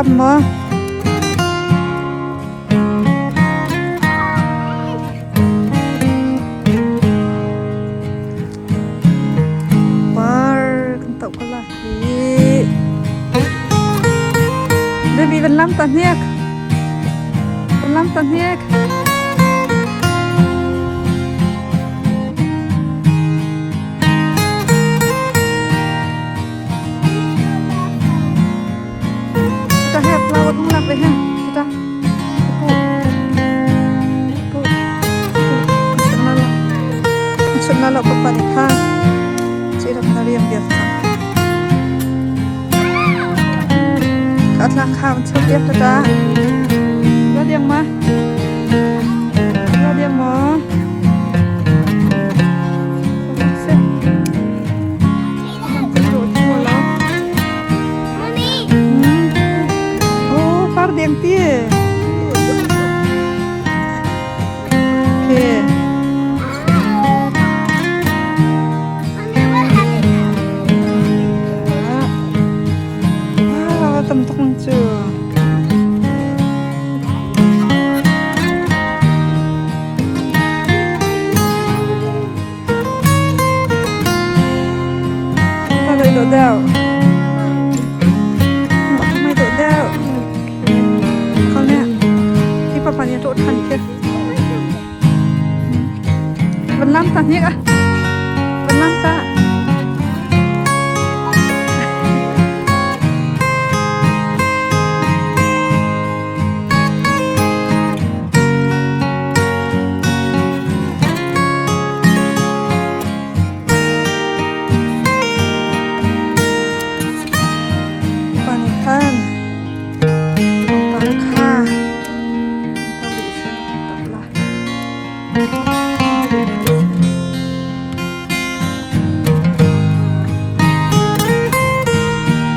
Tam maw? Par kan toh ko la hi. Baby van lam ta hniak. Van lam ta hniak. Ta he flower hung lak ve he. Ta. Pu. Pu. Chun la lo papa ni kha. Chi rak na riam biak cang. Ka tla kha chok biak ta ta. Ra diang ma. Ra diang mo. Oh, par deng ti. Okay. Wow, tam tuk mang cu. Ta doi dawh deuh. Mai dawh deuh. Khal ne. Hi papa nih a ṭawh ṭhan khi. Van lam ta hnik ah. Van lam ta. Pa nih khan pangpar kha an to rih seh an tok la.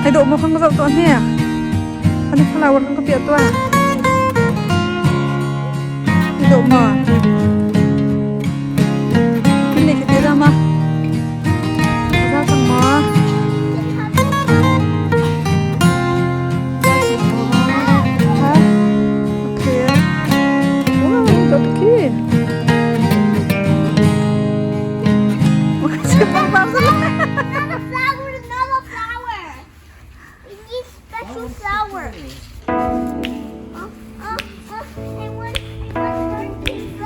Hei dawh maw kan ka zoh tuah hnek. Kan flower kan ka piah tuah. Hei dawh maw? Kin nih khi te ma. Za cang maw? Za cang maw? Ha? Okay. Wow, dawh tuk khi. Another flower, another flower. We need special flower. I want, I want certain flower.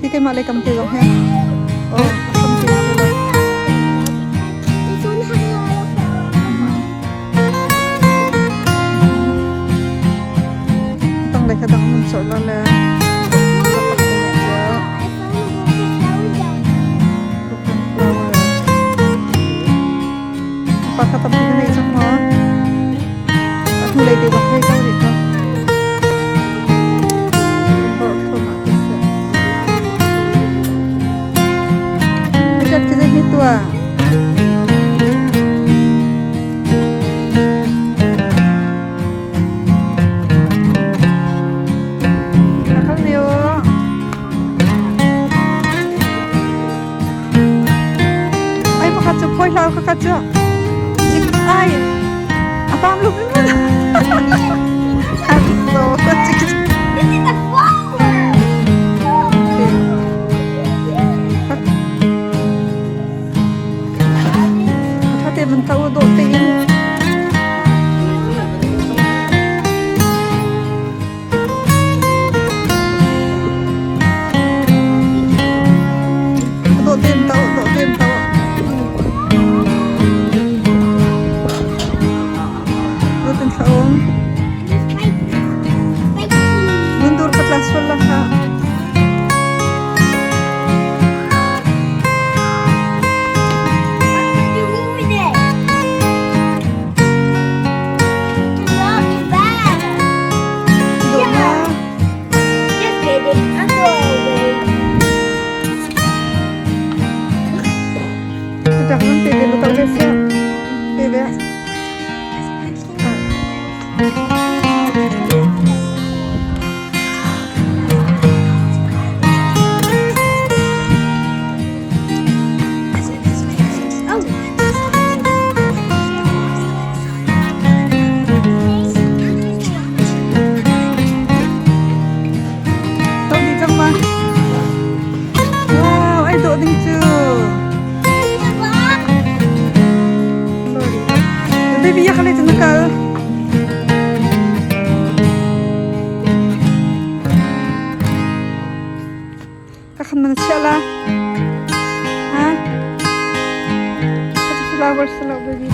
Khi keimah lei kam te zong hi. Oh, a hram te ko lo. This one has a lot of flowers. Tang lei kha dang mun sawh lo le. I found a broken flower down Broken flower. Pa kha tampi na nei cang maw? A hnu lei te zong hei ko rih ko. Bor thluahmah ti si. Richard khi zei hme tuah? A kal ne aw. Ai pakhat cu phawi hlah kakhat cu. Cik ai. A pam lu min I'm so cik. This is a flower. Okay. Tha te man ta u dawh tein. Dawh tein ta u, dawh tein ta u. Dawh tein thla um. Mundur ka tla sual la kha. You ruined it. Not bad. Dawh na. Just kidding. I'm throwing away. Dak nan pe ve lo tau ve sia. Pe ve. Oh. Tau di cang ma. Wow, ai dawh ding cu. Sorry. Baby, ya kali na kal. Ka khan man chia la. Ha? Ka flowers lo baby.